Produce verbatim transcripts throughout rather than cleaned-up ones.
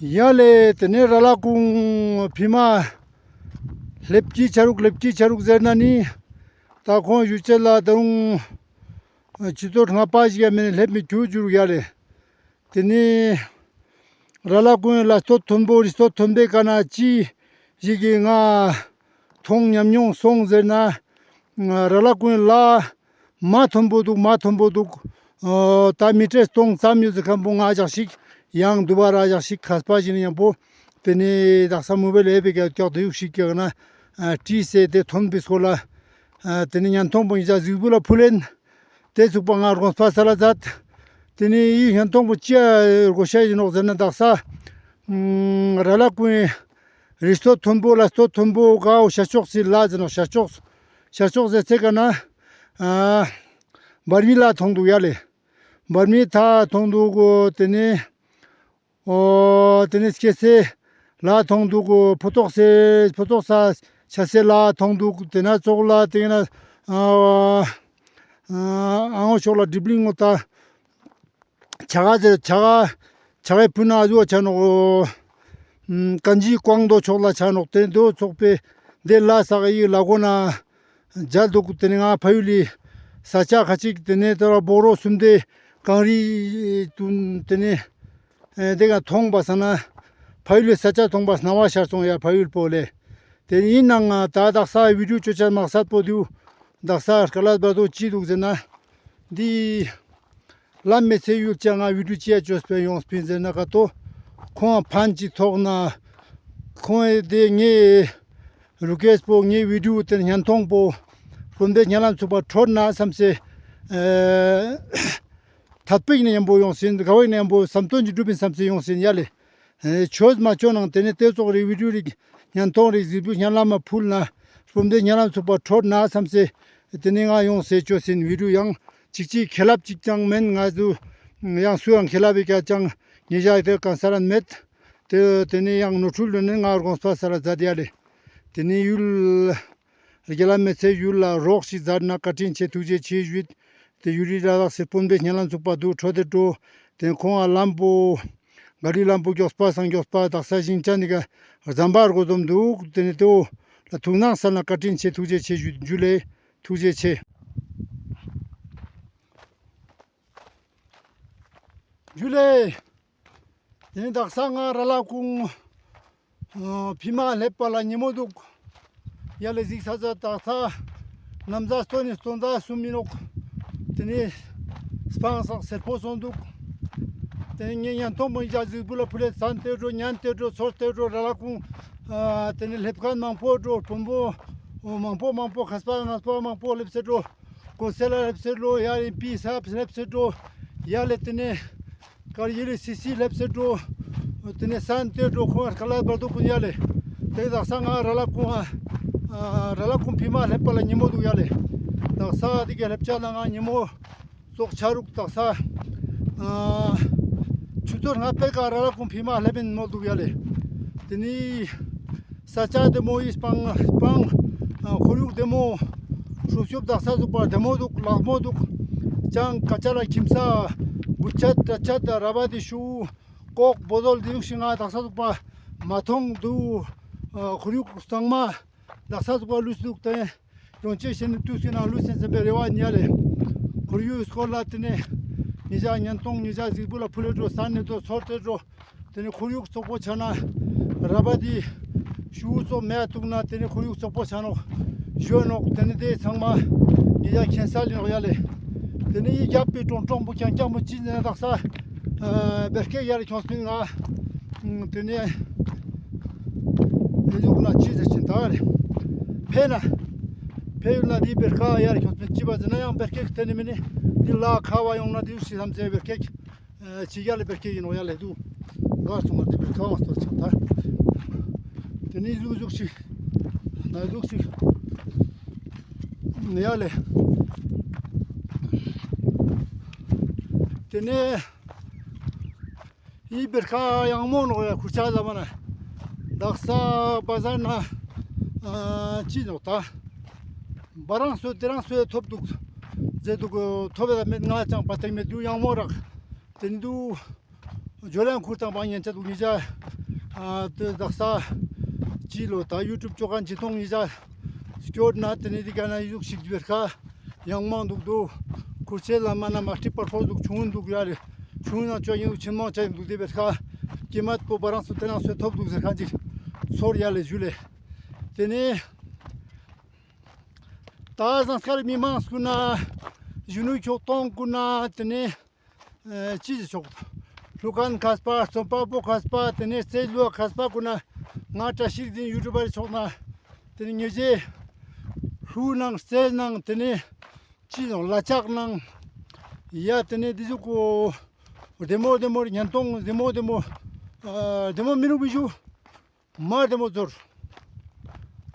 ཡ་ལེ། ཏེ་ནེ་ར་ལ་ཀུང་ཕི་མ་ལེབ་ཀྱི་ཆ་རུག་ལེབ་ཀྱི་ཆ་རུག་ཟེར་ན་ནི། ད་ཁོང་ཞུ་ཅེས་ལ་ད་རུང་ཆུ་ཚོད་ལྔ་པ་ཞིག་ཡ་མེད་ནེ་ལེབ་མི་ཁྱུ་འགྱུར་ཡ་ལེ། ཏེ་ནེ་ར་ལ་ཀུང་ལ་སྟོད་མཐོན་པོ་རི་སྟོད་མཐོན་པོའི་ཀ་ན་ཅི་ཞིག་གི་ང་མཐོང་ཉམས་མྱོང་སོང་ཟེར་ན། ར་ལ་ཀུང་ལ་མ་མཐོན་པོ་འདུག་མ་མཐོན་པོ་འདུག་ཨོ་ད་མི་ཊར་སྟོང་ཙམ་ཡོད་ཟེར་ཁན་པོ་ང་ཞག་ཞིག་ཡང་དུ་བ་ར་ཞག་ཞིག་ཁས་པ་ཞིག་ནི་ཡང་པོ། ཏེ་ནེ་དག་ས་མུ་བེལ་ཨེ་པེ་ཀ་ཀྱོག་ཏེ་ཡུག་ཞིག་ཀྱག་ན་ཨ་ཏྲིས་སེ་ཏེ་མཐོན་པོའི་སྐོར་ལ་ཨ་ཏེ་ནེ་ཉན་ཐོང་པོ་ཉི་ཞག་གཟིགས་འབུལ་ལ་ཕུལ་ལེན། ཏེ་ཚུགས་པ་ང་དགོངས་པ་སལ་ལ་མཛད། ཏེ་ནེ་ཡི་ཉན་ཐོང་པོ་ཅི་ཡ་དགོས་ཤེས་ཡིན་ནོག་ཟེར་ན་དག་ས་ཨ་ར་ལ་ཀུང་རི་སྟོད་མཐོན་པོ་ལ་སྟོད་མཐོན་པོ་གའོ་ཤར་ཕྱོགས་སི་ལ་ཟེར་ནོག་ཤར་ཕྱོགས་ཤར་ཕྱོགས་ཟེར་ཚེ་ཀ་ན་ཨ་འབར་མི་ལ་མཐོང་འདུག་ཡ་ལེ། འབར་མི་ཐ་མཐོང་འདུག་གོ། ཏེ་ནེ་ཨོ་ཏེ་ནེ་སྐྱེ་སེ་ལ་མཐོང་འདུག་གོ། ཕོ་ཏོག་སེ་ཕོ་ཏོག་ས་ཆ་སེ་ལ་མཐོང་འདུག་ཏེ་ན་ཙོགས་ལ་ཏེ་ན་ཨ་ཨ་ངོ་ཕྱོགས་ལ་དྲིབ་ལིང་ངོ་ད་ཆ་ག་ཟེར་ཆ་ག་ཆ་གའི་ཕུ་ན་ཨ་ཟུ་བ་ཆ་ནོག་ཨོ། ཀན་ཇི་ཀོང་དོ་ཕྱོགས་ལ་ཆ་ནོག་ཏེ་དོ་ཚོགས་པའི་ཏེ་ལ་ས་ག་ཡི་ལ་གོ་ན་མཇལ་འདུག་ཏེ་ནེ་ང་ཕ་ཡུལ་ལི་ས་ཆ་ཁ་ཅིག་ཏེ་ནེ་ཏེ་ར་བོ་རོ་སུམ་དེ་གངས་རི་དུ་ཏེ་ནེ་ཨེ་ཏེ་ག་མཐོང་པ་སང་ན་ཕ་ཡུལ་ལི་ས་ཆ་མཐོང་པ་སྣང་བ་ཤར་སོང་ཡ་ཕ་ཡུལ་པོ་ལེ། ཏེ་ཡིན་ནའང་ད་དག་ས་བི་ཌིའོ་ཅོ་ཆ་མག་སད་པོ་དུ་དག་ས་སྐལ་བ་དོ་ཅི་འདུག་ཟེར་ན་འདི་ལམ་མེད་ཚེ་ཡུལ་ཅ་ང་བི་ཌིའོ་ཅི་ཡ་ཅོས་པའི་ཡོངས་པིན་ཟེར་ན་ཀ་ཏོ། ཁོང་ཕན་ཅིག་ཐོགས་ན་ཁོང་ཨེ་དེ་ངའི་རུ་ཀེས་པོ་ངའི་བི་ཌིའོ་ཏེ་ཉན་ཐོང་པོ་སྤོན་པོའི་ཉན་ལམ་ཚུགས་པ་འཕྲོད་ན་བསམ་སེ་ཨེ་ཐད་པིག་ནས་ཡང་པོ་ཡོངས་ཟིན་དགའ་བའི་ནས་ཡང་པོ་བསམ་དོན་གྱི་འགྲུབ་པིན་བསམ་སེ་ཡོངས་ཟིན་ཡ་ལེ། ཨེ་ཆོས་མ་ཆོས་ནང་ཏེ་ནེ་ཏེ་ཙོགས་རིག་བི་ཌིའོ་རིག་ཉན་ཐོང་རིག་གཟིགས་འབུལ་ཉན་ལམ་མ་ཕུལ་ན་སྤོམ་སྡེ་ཉན་ལམ་ཚུགས་པ་འཕྲོད་ན་བསམ་སེ་ཏེ་ནེ་ང་ཡོང་སེ་ཅོས་ཟིན། བི་ཌིའོ་ཡང་ཅིག་ཅིག་ཁེ་ལབ་ཅིག་ཅང་མེན། ང་ཚོ་ཡང་སུ་ཡང་ཁེ་ལབ་བི་ཀ་ཅང་ཉེ་ཞག་ཏེ་གང་ས་ར་མེད། ཏེ་ཏེ་ནེ་ཡང་ནོར་འཁྲུལ་ལོན་ནེ་ང་དགོངས་པ་སལ་ལ་མཛད་ཡ་ལེ། ཏེ་ནེ་ཡུལ་རྒྱ་ལ་མེད་ཚེ་ཡུལ་ལ་རོགས་ཤིག་མཛད་ན་བཀའ་དྲིན་ཆེ་ཐུགས་རྗེ་ཆེ་ཞུས། ཏེ་ཡུལ་རི་ར་དག་སེ་སྤོམ་སྡེ་ཉན་ལམ་ཚུགས་པ་དུ་འཕྲོད་དེ་འགྲོ། ཏེ་ཁོང་ང་ལམ་པོ་ག་རི་ལམ་པོ་མགྱོགས་པ་སང་མགྱོགས་པ་དག་ས་ཞིང་ཆ་ནི་ག་ཟམ་པ་རྒོ་འཛོམས་འདུག་ཏེ་ནེ་ཏེའོ་ལ་ཐུགས་སྣང་སལ་ན་བཀའ་དྲིན་ཆེ་ཐུགས་རྗེ་ཆེ་ཞུ་ཇུ་ལེ། ཐུགས་རྗེ་ཆེ་ཇུ་ལེ། ཏེ་ནེ་དག་ས་ང་ར་ལ་ཀུང་ཨ་ཕི་མ་ལེབ་པ་ལ་ཉེ་མོ་འདུག་ཡ་ལེ་གཟིགས་ས་ས་དག་ས་ནམ་ཟླ་སྟོན་ནི་སྟོན་ཟླ་གསུམ་མི་ནོག་ཏེ་ནེ་སྤང་སག་སེར་པོ་སོང་འདུག་ཏེ་ནེ་ངས་ཉན་ཐོང་པོ་ཡི་ཅག་གཟིགས་འབུལ་ལ་ཕུལ་ལེ་ཚན་ཏེ་འགྲོ་ཉན་ཏེ་འགྲོ་ཚོར་ཏེ་འགྲོ་ར་ལ་ཀུང་ཨ་ཏེ་ནེ་ལེབ་ཁན་མང་པོ་འགྲོ་བོན་པོ་མང་པོ་མང་པོ་ཁས་པ་ངས་པ་མང་པོ་ལེབ་སེ་འགྲོ། གོ་སེ་ལ་ལེབ་སེ་ལོ་ཡ་ཡིན་པི་ས་ལེབ་སེ་འགྲོ། ཡ་ལེ་ཏེ་ནེ་ཀར་ཡི་ལི་སི་སི་ལེབ་སེ་འགྲོ། ཏེ་ནེ་སན་ཏེ་འགྲོ་ཁོང་སྐལ་བ་བར་དུ་ཀུན་ཡ་ལེ། ཏེ་དག་ས་ང་ར་ལ་ཀུང་ཨ་ར་ལ་ཀུང་ཕི་མ་ལེབ་པ་ལ་ཉེ་མོ་འདུག་ཡ་ལེ། དག་ས་ཏེ་ག་ལེབ་ཆ་ན་ང་ཉེ་མོ་ཙོགས་ཆ་རུག་དག་ས་ཨ་ཆུ་ཚོད་ལྔ་པའི་ཀ་ར་ལ་ཀུང་ཕི་མ་ལེབ་ཨིན་མོ་འདུག་ཡ་ལེ། ཏེ་ནེ་ས་ཆ་བདེ་མོ་ཡིས་སྤང་སྤང་ཨ་ཁོར་ཡུག་བདེ་མོ་ཧྲུབ་ཤུབ་དག་ས་ཟུག་པ་བདེ་མོ་འདུག་ལག་མོ་འདུག་ཅང་ཀ་ཆ་ལ་ཁྱིམ་ས་གུ་ཆད་ཏྲ་ཆད་ར་བ་དི་ཤུ་ཀོག་བོ་དོལ་དི་ཡུག་ཤིང་ང་དག་ས་ཟུག་པ་མ་ཐོང་འདུག་ཨ་ཁོར་ཡུག་གཙང་མ་དག་ས་ཟུག་པ་ལུས་འདུག་ཏེ་ཡོང་ཅེས་ཤེས་ནི་དུས་སུ་ན་ལུས་སེམས་སེམས་པའི་རེ་བ་ཉལ་ལེ། ཁོར་ཡུག་སྐོར་ལ་ཏེ་ནེ་ཉེ་ཞག་ཉན་ཐོང་ཉེ་ཞག་གཟིགས་འབུལ་ལ་ཕུལ་ལེ་འགྲོ་ས་ནེ་དོ་ཚོར་ཏེ་འགྲོ། ཏེ་ནེ་ཁོར་ཡུག་བཙོག་པོ་ཆ་ན་ར་བ་དི་ཤུ་ཙོགས་མེད་འདུག་ན་ཏེ་ནེ་ཁོར་ཡུག་བཙོག་པོ་ཆ་ནོག་ཞུ་ནོག་ཏེ་ནེ་ཏེ་ཚང་མ་ཉེ་ཞག་ཁྱེན་ས་ལེ་ནོག་ཡ་ལེ། ཏེ་ནེ་ཡི་རྒྱབ་པའི་གྲོང་གྲོང་པོ་ཀྱང་ཀྱང་མོ་ཅི་ཟེར་ན་དག་ས་ཨ་བེར་ཀེ་ཡ་ལེ་ཁྱོངས་པིན་ང་ཏེ་ནེ་ཨེ་ཟུག་ན་ཅི་ཟེར་ཅིན་ད་རེ་ཕེ་ན་ཕེ་ཡུལ་ན་དི་བེར་ཀ་ཡ་ལེ་ཁྱོངས་པིན་ཅི་བ་ཟེར་ན་ཡང་བེར་ཀེ་ཏེ་ནེ་མི་ནི་དི་ལ་ཁ་བ་ཡོང་ན་དི་ཡུ་ཤི་བསམ་ཟེར་བེར་ཀེ། ཨ་ཅི་ཡ་ལེ་བེར་ཀེ་ཡིན་ནོག་ཡ་ལེ་དུ། གར་སོང་ང་དེ་བེར་ཀ་བ་སྟོར་ཆག་ད། ཏེ་ནེ་ཟུག་ཟུག་ཤིག་ན་ཟུག་ཤིག་ཡ་ལེ། ཏེ་ནེ་ཡི་བེར་ཀ་ཡང་མོ་ནོག་ཡ་ཁུར་ཆ་ཟ་མ་ན། དག་ས་བ་ཟར་ན་ཨ་ཅི་ནོག་ད། བ་རང་སོ་ཏེ་རང་སོ་ཐོབ་འདུག་ཟེར་འདུག་ཐོབ་ཡ་མེད་ང་ཅང་པ་ཏེ་མེད་དུ་ཡང་མོ་རག་ཏེ་ནེ་དུ། ཇོ་ལན་ཁུར་དང་པ་ཉན་ཆ་དུག་ཉེ་ཞ། ཨ་ཏེ་དག་ས་ཅི་ལོ་ད་ཡུ་ཊུབ་ཅོ་ཁན་ཅི་ཐོང་ཉེ་ཞ་སྐྱོད་ན་ཏེ་ནེ་འི་ཀ་ན་ཡུག་ཞིག་བེར་ཁ་ཡང་མང་དུག་དུག། ཁུར་ཆེ་ལ་མ་ན་མ་ཏི་པར་ཕོ་དུག་ཆུང་དུག་ཡ་ལེ། ཆུང་ན་ཅོ་ཡིན་དུག་ཆེན་མང་ཆ་ཡིན་དུག་ཏེ་བེར་ཁ་ཀེ་མ་པོ་བ་རང་སུ་ཏེ་ནང་སུ་ཐོབ་དུག་ཟེར་ཁན་ཅིག་ཚོར་ཡ་ལེ་ཞུ་ལེ། ཏེ་ནེ་ད་ཟངས་དཀར་མི་མང་སྐུ་ན་གཞོན་ནུ་ཁྱོག་ཐོང་སྐུ་ན་ཏེ་ནེ་ཨེ་ཅི་ཞིག་ཆོག་ལྷུ་ཁན་ཁས་པ་རྩོམ་པ་པོ་ཁས་པ་ཏེ་ནེ་རྩེ་ལུ་ཁས་པ་སྐུ་ན་ང་བཀྲ་ཤིས་འཛིན་ཡུ་ཊུབ་པར་ཆོག་ན་ཏེ་ནེ་ཉེ་ཞའི་ལྷུ་ནང་རྩེ་ནང་ཏེ་ནེ་ཅི་ཡང་ལ་ལྕགས་ནང་ཡ་ཏེ་ནེ་ཏེ་ཟུག་གོ་བདེ་མོ་བདེ་མོ་ཉན་ཐོང་བདེ་མོ་བདེ་མོ་ཨ་བདེ་མོ་མི་རུ་མི་ཞུ། མ་བདེ་མོ་ཚོར།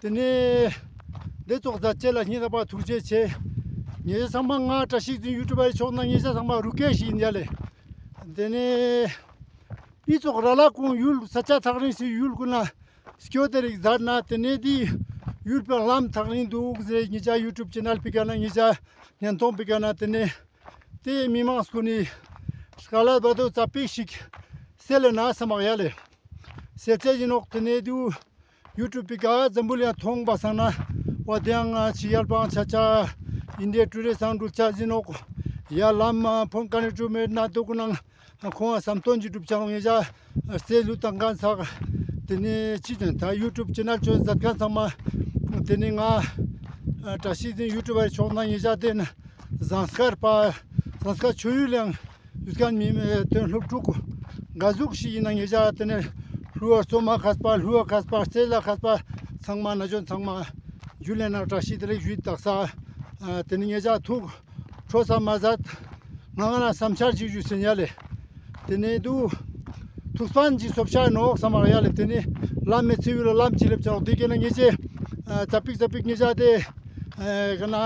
ཏེ་ནེ་ཏེ་ཙོགས་ཛད་ཅེས་ལ་སྙིང་ཐག་པ་ཐུགས་རྗེ་ཆེ། ཉེ་ཞ་ཚང་མ་ང་བཀྲ་ཤིས་འཛིན་ཡུ་ཊུབ་པར་ཆོག་ན་ཉེ་ཞ་ཚང་མ་རུ་སྐད་ཞིག་ཡིན་ཡ་ལེ། ཏེ་ནེ་འི་ཙོགས་ར་ལ་ཀུང་ཡུལ་ས་ཆ་ཐག་རིང་སི་ཡུལ་ཀུན་ན་སྐྱོད་དེ་རིག་ཛད་ན་ཏེ་ནེ་ཏེ་ཡུལ་པའི་ལམ་ཐག་རིང་དུག་ཟེར་ཉེ་ཞ་ཡུ་ཊུབ་ཆེ་ནལ་པི་ཀ་ན་ཉེ་ཞ་ཉན་ཐོང་པི་ཀ་ན་ཏེ་ནེ་ཏེ་མི་མང་སྐུ་ནི་སྐལ་བ་དོ་ཙ་པིག་ཞིག་སེལ་ལེ་ན་སམ་མག་ཡ་ལེ། སེལ་ཚེ་ཡིན་ནོག་ཏེ་ནེ་དུ་ཡུ་ཊུབ་པི་ཀ་ཛམ་བུ་ལ་ཡང་ཐོང་པ་སང་ན་བ་དེ་ཡང་ང་ཅི་ཡར་པང་ཆ་ཆ་ཨིན་ཌི་ཡ་ཊུ་རི་སང་འགྲུལ་ཆ་ཡིན་ནོག་ཡ་ལམ་ཕོན་ཀ་ནེ་ཊུ་མེད་ན་དུག་ནང་ཁོང་སམ་ཏོན་གྱི་གྲུབ་ཆ་ཡོང་ཉེ་ཞ་རྩེ་ལུ་ཏང་ཁན་ཚག་ཏེ་ནེ་ཅི་ཏེ་ད་ཡུ་ཊུབ་ཆེ་ནལ་ཅོ་ཛད་ཁན་ཚང་མ་ཏེ་ནེ་ང་བཀྲ་ཤིས་འཛིན་ཡུ་ཊུབ་པར་ཆོག་ན་ཉེ་ཞ་ཏེ་ན་ཟངས་དཀར་པ་ཟངས་དཀར་ཆོས་ཡུལ་ཡང་ཡུལ་ཁན་མི་ཏེ་སློབ་ཕྲུག་ག་ཟུག་ཞིག་ཡིན་ན་ཉེ་ཞ་ཏེ་ནེ་ལྷུ་བ་རྩོམ་མ་ཁས་པ་ལྷུ་བ་ཁས་པ་རྩེ་ལ་ཁས་པ་ཚང་མ་ན་ཇོན་ཚང་མ་ཇུ་ལེ་ན་བཀྲ་ཤིས་བདེ་ལེགས་ཞུས་དག་ས་ཏེ་ནེ་ཉེ་ཞ་ཐུགས་ཁྲོ་ས་མ་ཟད་ང་ང་ན་སམ་འཆར་ཅིག་ཞུ་སེན་ཡ་ལེ། ཏེ་ནེ་དུ་ཐུགས་ཕན་ཅིག་སོབ་ཤ་ནོག་སམ་མག་ཡ་ལེ། ཏེ་ནེ་ལམ་མེད་ཚེ་ཡུལ་ལ་ལམ་ཅིག་ལེབ་ཆ་ནོག་ཏེ་ཀེ་ན་ཉེ་ཞའི་ཙ་པིག་ཙ་པིག་ཉེ་ཞ་ཏེ་ཀ་ན་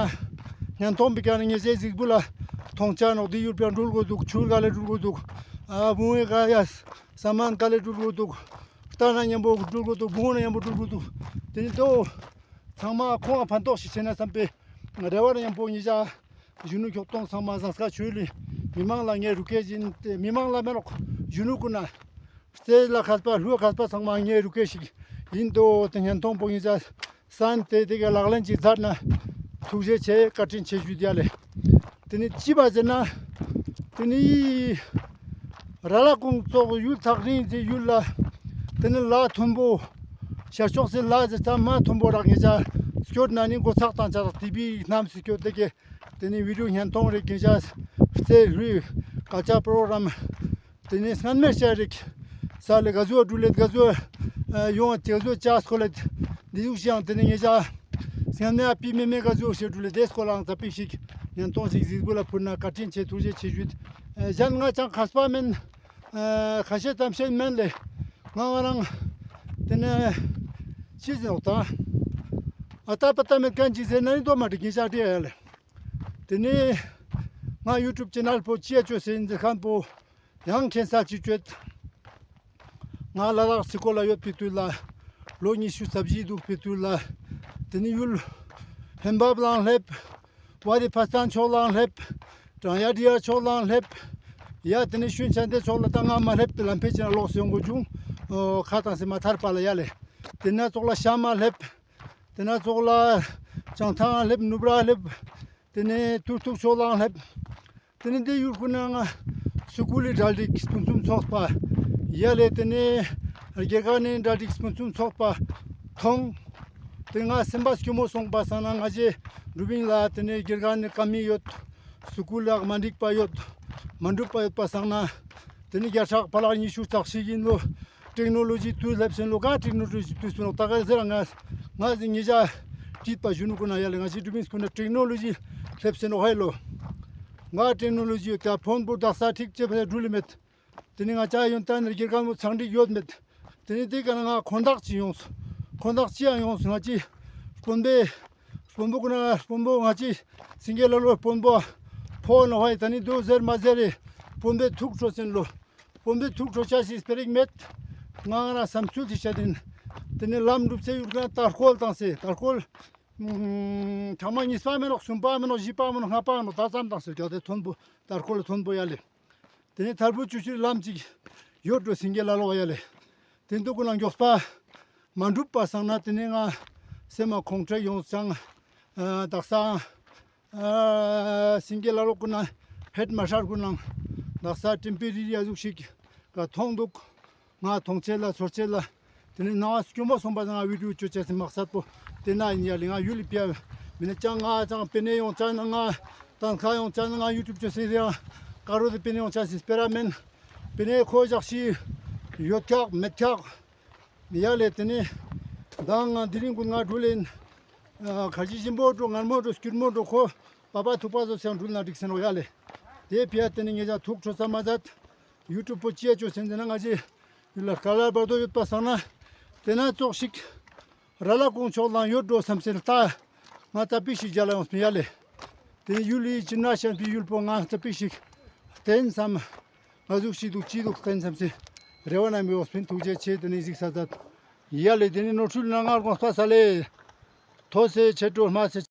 ཉན་ཐོང་པི་ཀ་ན་ཉེ་ཞའི་གཟིགས་བུ་ལ་ཐོང་ཆ་ནོག་ཏེ་ཡུལ་པའི་འགྲུལ་གོ་དུག་ཆུར་ག་ལེ་འགྲུལ་གོ་དུག་ཨ་བུང་བའི་ག་ཡ་ས་མན་ག་ལེ་འགྲུལ་གོ་དུག་རྟ་ན་ཉམ་པོ་འགྲུལ་གོ་དུག་བུང་ན་ཉམ་པོ་འགྲུལ་གོ་དུག་ཏེ་ནེ་དོ་ཚང་མ་ཁོང་ཕན་ཐོགས་ཤིག་ཆེ་ན་སམ་པའི་རེ་བ་ན་ཉམ་པོ་ཉེ་ཞ་གཞོན་ནུ་ཁྱོག་ཐོང་ཚང་མ་ཟངས་དཀར་ཆོས་ལི་མི་མང་ལ་ངའི་རུ་སྐད་ཡིན་ཏེ་མི་མང་ལ་མེ་ནོག་གཞོན་ནུ་ཀུན་ན་རྩེ་ལ་ཁས་པ་ལྷུ་ཁས་པ་ཚང་མ་ངའི་རུ་སྐད་ཞིག་ཡིན་ཏོ་ཏེ་ཉན་ཐོང་པོ་ཉེ་ཞ་སན་ཏེ་ཏེ་ག་ལག་ལེན་ཅིག་ཛད་ན་ཐུགས་རྗེ་ཆེ་བཀའ་དྲིན་ཆེ་ཞུ་ཡ་ལེ། ཏེ་ནེ་ཅི་བ་ཟེར་ན་ཏེ་ནེ་ར་ལ་ཀུང་ཙོགས་ཡུལ་ཐག་རིང་ཟེར་ཡུལ་ལ་ཏེ་ནེ་ལ་ཐོན་པོ་ཤར་ཕྱོགས་སི་ལ་ཟེར་ཚ་མ་ཐོན་པོ་རག་ཉེ་ཞ་སྐྱོད་ན་ནི་གོ་ཚག་དང་ཆ་ཏེ་བི་ནམ་སི་སྐྱོད་ཏེ་ཀེ་ཏེ་ནེ་བི་ཌིའོ་ཉན་ཐོང་རེ་ཉེ་ཞ་རྩེ་ལྷུའི་ཀལ་ཅར་པྲོ་གྲམ་ཏེ་ནེ་སྔན་མེ་ཤ་རིག་ས་ལེ་ག་ཟུ་འགྲུལ་ལེ་ག་ཟུ་ཡོང་ཏེ་ག་ཟུ་ཅ་སྐོ་ལེ་འདི་ཟུག་ཞིག་ཡང་ཏེ་ནེ་ཉེ་ཞ་སྔན་མེ་ཨ་པི་མེ་མེ་ག་ཟུ་ཞིག་འགྲུལ་ལེ་ཏེ་སྐོ་ལའང་ཙ་པིག་ཞིག་ཉན་ཐོང་ཞིག་གཟིགས་བུ་ལ་ཕུལ་ན་བཀའ་དྲིན་ཆེ་ཐུགས་རྗེ་ཆེ་ཞུ། ཨ་གཞན་ང་ཅང་ཁས་པ་མེན། ཨ་ཁ་ཤས་ཙམ་ཤེས་མེན་ལེ། ང་ང་རང་ཏེ་ནེ་ཅི་ཟེར་ནོག་ད་ཨ་ཏ་པ་ཏ་མེད་ཁན་ཅིག་ཟེར་ན་ནི་དོ་མ་འགྲིག་གིན་ཤག་ཏེ་ཡ་ལེ། ཏེ་ནེ་ང་ཡུ་ཊུབ་ཆེ་ནལ་པོ་ཅི་ཡ་ཅོས་ཟེར་ཡིན་ཟེར་ཁན་པོ་ཡང་ཁྱེན་ས་ཅིག་ཅོས། ང་ལ་དྭགས་སི་ཀོ་ལ་ཡོད་པའི་དུས་ལ་ལོ་ཉི་ཤུ་རྩ་བཞི་དུག་པའི་དུས་ལ་ཏེ་ནེ་ཡུལ་ཧན་བབ་ལའང་སླེབས། ཝ་རི་ཕ་སྟན་ཕྱོགས་ལའང་སླེབས། ཀྲང་ཡ་ཌི་ཡ་ཕྱོགས་ལའང་སླེབས། ཡ་ཏེ་ནེ་ཤུན་ཆན་ཏེ་ཕྱོགས་ལ་ད་ང་མ་སླེབས་ཏེ་ལམ་ཕེ་ཅི་ན་ལོག་སེ་ཡོང་གོ་བྱུང་། ཁ་ཏང་སེ་མ་ཐར་པ་ལ་ཡ་ལེ། ཏེ་ནེ་ཙོགས་ལ་ཤམ་མ་སླེབས། ཏེ་ནེ་ཙོགས་ལ་ཅང་ཐང་སླེབས་ནུབ་ར་སླེབས། ཏེ་ནེ་ཏུར་ཐུག་ཕྱོགས་ལའང་སླེབས། ཏེ་ནེ་ཏེ་ཡུལ་ཀུན་ན་ང་སུ་ཀུལ་ལི་གྲ་སྒྲིག་ཕུན་སུམ་ཚོགས་པ་ཡ་ལེ། ཏེ་ནེ་དགེ་རྒན་ནི་གྲ་སྒྲིག་ཕུན་སུམ་ཚོགས་པ་ཐོང་། ཏེ་ང་སེམས་པ་སྐྱོ་མོ་སོང་པ་སང་ན་ང་ཞེ་འགྲུབ་ཡིན་ལ་ཏེ་ནེ་དགེ་རྒན་ནི་ཀ་མི་ཡོད། སུ་ཀུལ་ལ་མ་འགྲིག་པ་ཡོད། མ་འགྲུབ་པ་ཡོད་པ་སང་ན་ཏེ་ནེ་བརྒྱ་ཕྲག་པ་ལག་ཉི་ཤུ་རྩ་གཅིག་ཡིན་ལོ། ཊེག་ནོ་ལོ་ཇི་དུས་སླེབས་སེ་ལོ་ག་ཊེག་ནོ་ལོ་ཇི་དུས་སུ་ནོ་ད་ག་ཟེར་ང་ང་ཟེར་ཉེ་ཞ་ཏིད་པ་ཞུ་ནུ་ཀུན་ན་ཡ་ལེ། ང་ཞེ་འགྲུབ་ཡིན་ཀུན་ན་ཊེག་ནོ་ལོ་ཇི་སླེབས་སེ་ནོ་ཧའི་ལོ། ང་ཊེག་ནོ་ལོ་ཇི་ཡོད་ཀྱ་ཕོན་པོ་དག་ས་ཁྲིག་ཅེ་ཕ་འགྲུལ་ལེ་མེད། ཏེ་ནེ་ང་ཅ་ཡོན་ཏན་རི་གེར་གང་མོ་ཚང་འགྲིག་ཡོད་མེད། ཏེ་ནེ་ཏེ་ཀ་ན་ང་ཁོན་དག་ཅི་ཡོངས། ཁོན་དག་ཅི་ཡང་ཡོངས་ང་ཅི་དཔོན་པོའི་དཔོན་པོ་ཀུན་ན་དཔོན་པོ་ང་ཅི་སིང་གེ་ལ་ལོ་དཔོན་པོ་ཕོ་ནོ་ཧའི་ད་ནི་དོ་ཟེར་མ་ཟེར་རེ་དཔོན་པོའི་ཐུགས་ཁྲོ་སེན་ལོ། དཔོན་པོའི་ཐུགས་ཁྲོ་ཆ་ཞིག་སྤེ་རིག་མེད། ང་ང་རང་བསམ་ཚུལ་ཅིག་བཤད་དེན། ཏེ་ནེ་ལམ་འགྲུབ་ཚེ་ཡུལ་ཀ་ན་དར་ཁོལ་བཏང་སེ་དར་ཁོལ་ཐང་མ་གཉིས་པ་མེ་ནོག་གསུམ་པ་མེ་ནོག་བཞི་པ་མེ་ནོག་ལྔ་པ་མེ་ནོག་ད་ཙམ་བཏང་སེ་ཀྱག་ཏེ་ཐོན་པོ་དར་ཁོལ་ཐོན་པོ་ཡ་ལེ། ཏེ་ནེ་ཐར་པོ་ཆུ་ཤུར་ལམ་ཅིག་ ཡོད་འགྲོ་སེང་གེ་ལ་ལོ་ཡ་ལེ། དེ་འདུག་གུན་ན་མགྱོགས་པ་མ་འགྲུབ་པ་སང་ན་དེ་ནས་ང་སེམས་མ་ཁོང་ཁྲོ་ཡོང་ཅང་། ཨ་དག་ས་ཨ་སེང་གེ་ལ་ལོ་གུན་ན་ཧེད་མ་ཧྲར་གུན་ན་དག་ས་ཀྲིམ་པི་རི་རི་ཡ་ཟུག་ཞིག་ག་མཐོང་འདུག་ང་མཐོང་ཆེད་ལ་ཚོར་ཆེད་ལ་དེ་ནས་ནང་སྐྱོ་མོ་སོང་པ་ང་བི་ཌིའོ་ཅོ་ཆེད་སི་མག་སད་པོ་དེ་ན་ཡིན་ཡ་ལེ། ང་ཡུལ་ལི་པི་ཡ་མི་ནི་ཅང་ང་ཅང་པེ་ནེ་ཡོང་ཅ་ན་ང་ཏང་ཁ་ཡོང་ཅ་ན་ང་ཡུ་ཊུབ་ཅོ་སེ་ཡ་ཀ་རོ་དེ་པེ་ནེ་ཡོང་ཅ་སི་སྤེ་ར་མེན། པེ་ནེ་ཁོ་ཞག་ཤི་ཡོད་ཁག་མེད་ཁག་ཡ་ལེ། དེ་ནས་མདང་ང་དེ་རིང་གུན་ང་འགྲུལ་ལེན་ཁ་ཅིག་ཞིམ་པོ་འགྲོ་ངར་མོ་འགྲོ་སྐྱུར་མོ་འགྲོ་ཁོ་པ་པ་ཐུག་པ་ཟོ་སེང་འགྲུལ་ན་འགྲིག་སེ་ནོག་ཡ་ལེ། དེ་ཕི་ཡ་དེ་ནས་ངེད་ཅག་ཐུག་ཁྲོ་ས་མ་ཛད། ཡུ་ཊུབ་པོ་ཅི་ཡ་ཅོ་སེན་ཟེར་ན་ང་ཅི་ཡུལ་ལ་དཀའ་ལས་བར་དོ་ཡོད་པ་སང་ན་དེ་ན་ཙོགས་ཤིག་ར་ལ་ཀོང་ཕྱོགས་ལ་ཡོད་འགྲོ་བསམ་སེ་ལྟ་ང་ཙ་པིག་ཞིག་རྒྱ་ལ་ཡོང་སྤིན་ཡ་ལེ། དེ་ཡུལ་ལི་ཅི་ན་ཤན་པི་ཡུལ་པོ་ང་ཙ་པིག་ཞིག་བསྟན་བསམ། ང་ཟུག་ཤིག་འདུག་ཅི་འདུག་བསྟན་བསམ་སེ་རེ་བ་ན་མི་འོག་སྤིན་ཐུགས་རྗེ་ཆེ། དེ་ནས་གཟིགས་ས་ཛད་ཡ་ལེ། དེ་ནས་ནོར་འཁྲུལ་ན་ང་དགོངས་པ་ས་ལེ། ཐོས་སེ་ཆེ་འགྲོ་མ་སེ།